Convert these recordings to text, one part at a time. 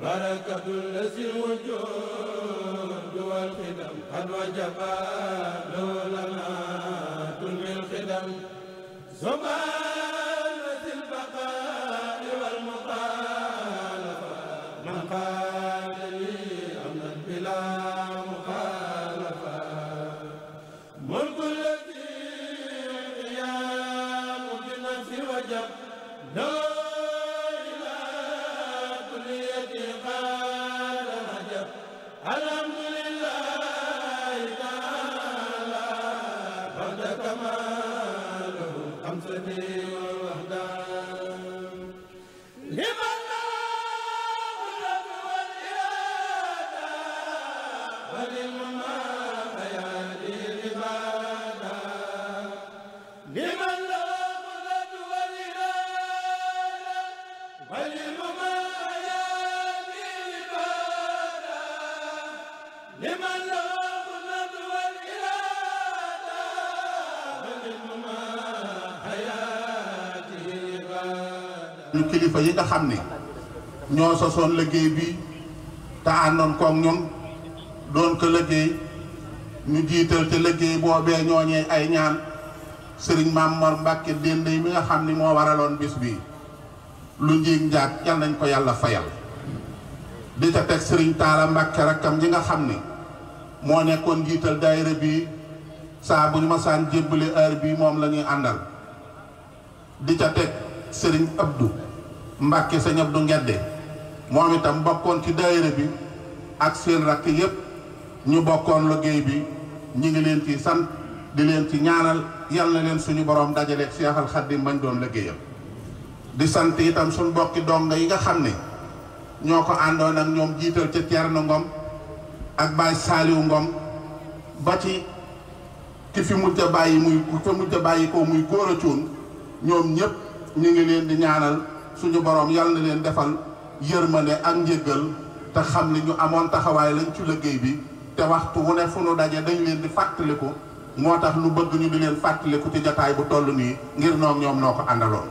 بركة الذي الوجود والخدم قد وجبا لنا تنمي الخدم زمان البقاء والمخالفة من قال لي أمنا بلا مخالفة ملك الذي قيام بنفس وجب لا إله كليتي قال رجب الحمد لله تعالى بعد كماله خمسة والوحدان لمن له القدرة والإرادة ولمن خيالي العبادة لمن له القدرة والإرادة ولمن خيالي العبادة لمن له القدرة والإرادة ولمن حياته العبادة ñu kilifa yi nga xam ne ñoo sosoon liggéey bi te àndoon koog ñun doon ko liggéey ñu jiital ci liggéey boobee ñooñee ay ñaan sëriñ Maam Mor Mbàkke Dendey mi nga xam ni moo waraloon bis bi lu njiig njaag yal nañ ko yàlla fayal di ca teg sëriñ Taala Mbàkke rakkam ji nga xam ni moo nekkoon jiital daayira bi saa bu ñu masaan jébbali heure bi moom la ñuy àndal di ca teg sëriñ Abdou Mbàkke sëñ Abdou Ngedde moom itam bokkoon ci daayira bi ak seen rakk yépp ñu bokkoon liggéey bi ñi ngi leen ci sant di leen ci ñaanal yal na leen suñu borom dajaleeg Seexal Xaddim bañ doon liggéeyam di sant itam suñu bokki donga yi nga xam ne ñoo ko àndoon ak ñoom jiital ca Thierno Ngom ak Baye Saliou Ngom ba ci ki fi mujj a bàyyi ko muy góor a cuun ñoom ñëpp ñu ngi leen di ñaanal suñu borom yal na leen defal yërmande ak njéggal te xam ni ñu amoon taxawaay lañ ci liggéey bi te waxtu wu ne fu nu daje dañ leen di fàttaliku moo tax nu bëgg ñu di leen fàttaliku ci jataay bu toll nii ngir noog ñoom noo ko àndaloon.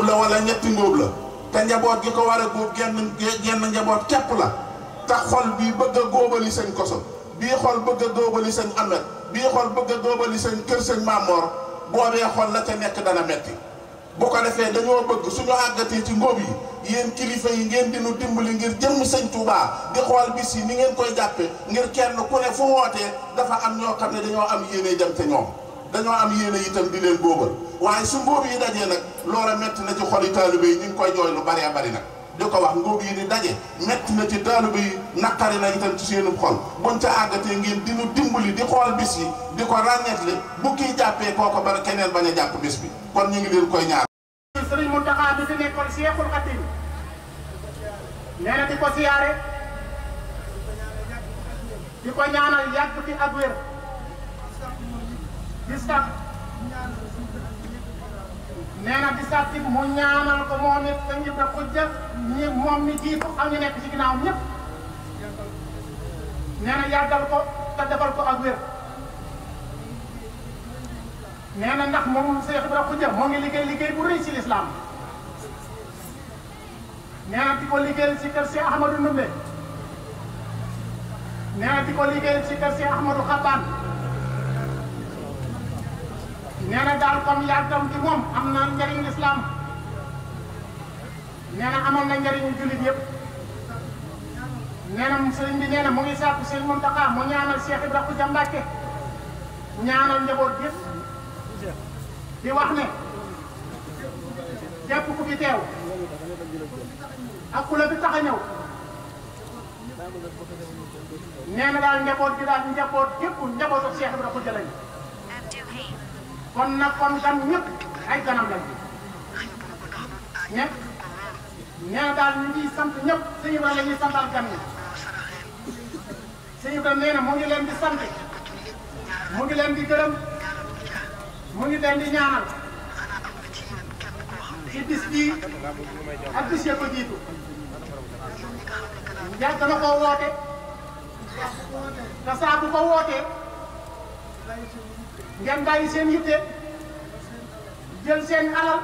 la wala ñetti ngóob la te njaboot gi ko war a góob genn njaboot képp la te xol bii bëgg a góobali sëñ Koso bii xol bëgg a góobali sëñ Amet bii xol bëgg a góobali sëñ kër sëñ Mamor boobee xol la ca nekk dana metti bu ko defee dañoo bëgg suñu àggatee ci ngóob yi yéen kilifa yi ngeen dinu dimbali ngir jëmm sëñ Touba di xool bis yi ni ngeen koy jàppe ngir kenn ku ne fu wootee dafa am ñoo xam ne dañoo am yéene dem te ñoom dañoo am yéene itam di leen góobal waaye su ngóob yi dajee nag loola metti na ci xoli taalibe yi ñu ngi koy jooy lu bari bari nag di ko wax ngóob yi di daje metti na ci taalibe yi naqari na itam ci seenub xol buñ ca àggatee ngeen dinu dimbali di xool bis yi di ko ràññetle bu kii jàppee kooko ba keneen bañ a jàpp bis bi kon ñu ngi leen koy ñaar. Sëriñ Muntaxa bi fi nekkoon Seexul Xadiim nee na di ko siyaare di ko ñaanal yàgg fi ak wér di sax nee na di sax mu ñaanal ko moom it sa njëb rek xujja ñi moom mi jiitu ak ñu nekk ci ginnaaw ñëpp nee na yàggal ko te defal ko ak wér nee na ndax moom Seex Ibra Xujja moo ngi liggéey bu rëy ci lislaam nee na di ko liggéeyal ci kër Seex Ahmadou Ndumbe nee na di ko liggéeyal ci kër Seex Ahmadou Xabbaan nee na daal comme yàggam ci moom am na njëriñ lislaam nee na amoon na njëriñu jullit yëpp nee na sëriñ bi nee na mu ngi sàkku sëriñ Muntaxa mu ñaanal Seex Ibra Xujja Mbàkke ñaanal njaboot yëpp di wax ne képp ku fi teew ak ku la fi tax a ñëw nee na daal njaboot gi daal njaboot gépp njabootu Seex Ibra Xujja lañ kon nag kon gan ñëpp ay ganam lañ ñëpp nee na daal ñu ngi sant ñëpp sëñ Ibra la ñuy santal gan ñi sëñ Ibra nee na mu ngi leen di sant mu ngi leen di gërëm mu ngi leen di ñaanal ci bis bii ak bis ya ko jiitu yàgg na koo woote te saa bu ko wootee ngeen bàyyi seen yitte jël seen alal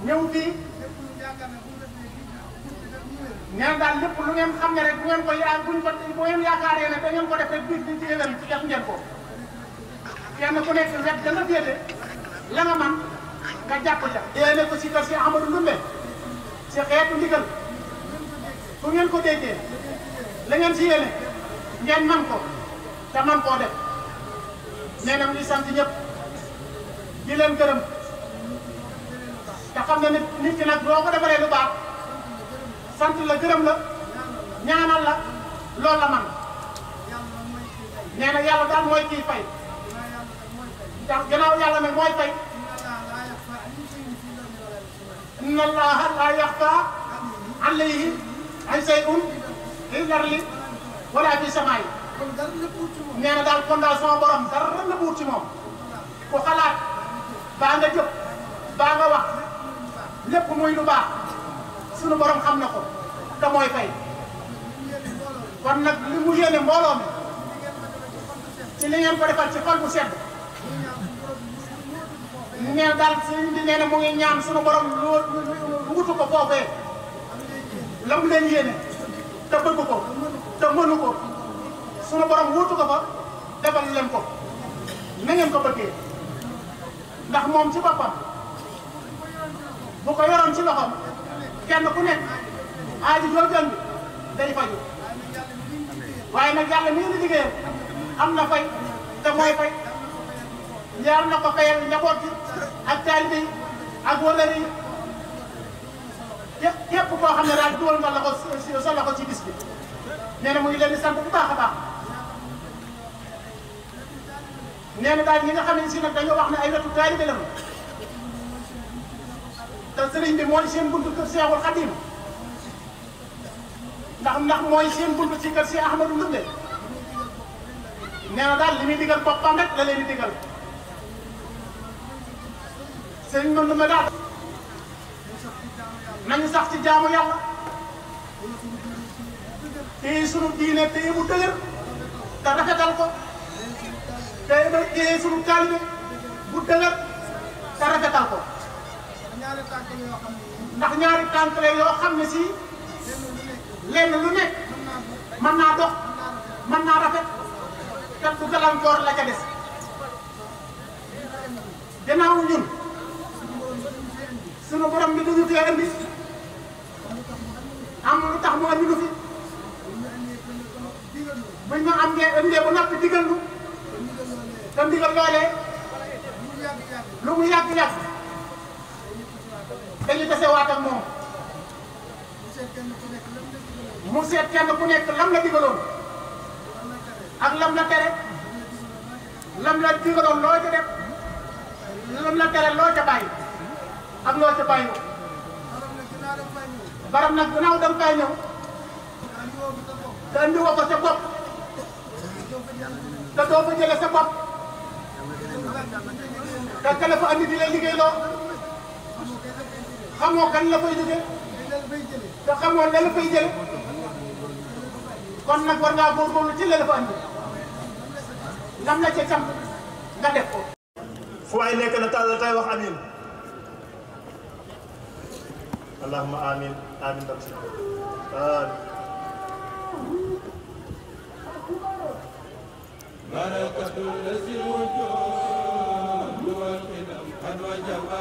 ñëw fii nee na daal lépp lu ngeen xam ne rek bu ngeen ko bu ngeen yaakaaree ne da ngeen ko def rek bis di yéwén def ngeen ko kenn ku nekk wet da nga féete la nga man nga jàpp ca. yéene ko si kër si Ahmadou Ndoumbé si xeetu ndigal bu ngeen ko déggee la ngeen si yéene ngeen man ko te man koo def nee na mu ngi sant ñëpp di leen gërëm te xam ne nit ki nag boo ko defaree lu baax sant la gërëm la ñaanal la loolu la man nee na yàlla daal mooy kii fay ndax gannaaw yàlla nag mooy fay inna allaha la yaxfa alayhi shay'un fil ardi wala fi samaa'i nee na daal kon daal sama borom dara na buur ci moom ku xalaat baa nga jëf baa nga wax lépp muy lu baax sunu borom xam na ko te mooy fay kon nag li mu yéene mbooloo mi ci li ngeen ko defal ci xol bu sedd nee daal sëñ bi nee na mu ngi ñaan sunu borom lu wutu ko foofee la mu leen yéene te bëgg ko te mënu ko sunu borom wutu ko fa defal leen ko na ngeen ko bëggee ndax moom ci boppam bu ko yoroon ci loxoom kenn ku nekk aaji joo jënd day faju waaye nag yàlla mi ngi liggéeyal am na fay te mooy fay ñaar na ko fayal njaboot yi ak taalibe yi ak wëllëre yi képp koo xam ne daal dugal nga la ko sa loxo ci bis bi nee na mu ngi leen di sant bu baax a baax nee na daal ñi nga xam ne si nag dañoo wax ne ay wetu taalibe la te sëriñ bi mooy seen buntu kër Seexul Xadim ndax mooy seen buntu ci kër si Ahmadou Ndoumbé nee na daal li muy digal boppam rek la leen di digal sëriñ Ndoumbé daal nañu sax ci jaamu yàlla téye sunu diine téye bu dëgër te rafetal ko téye sunu taalibe bu dëgër te rafetal ko ndax ñaari tànk la yoo xam ne si lenn lu nekk mën naa dox mën naa rafet te du gàllankoor la ca des gannaaw ñun sunu borom bi duñu fee indi am lu tax mu andi lu fi buñ ñu am ngeen indee ba noppi digal lu te ndigal loolee lu mu yàgg-yàgg dañu desewaat ak moom mu seet kenn ku nekk lam la digaloon ak lam la tere lam la digaloon loo ca def lam la tere loo ca bàyyi ak loo ca bàyyi baram nag gannaaw da nga fay ñëw te andi woo ko sa bopp te doo fa jële sa bopp te ka la fa andi di lay liggéey loo xamoo kan la fay jóge te xamoo la la fay jële kon nag war ngaa góorgóorlu ci la la fa andi lam la ca cam nga def ko. fu waay nekk na tàllal tay wax amin allahumma amin amin tam si barakatu lasi wujud wal qidam qad wajaba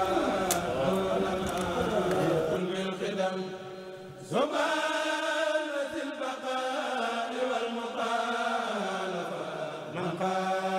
زمانة البقاء والمخالفة من قال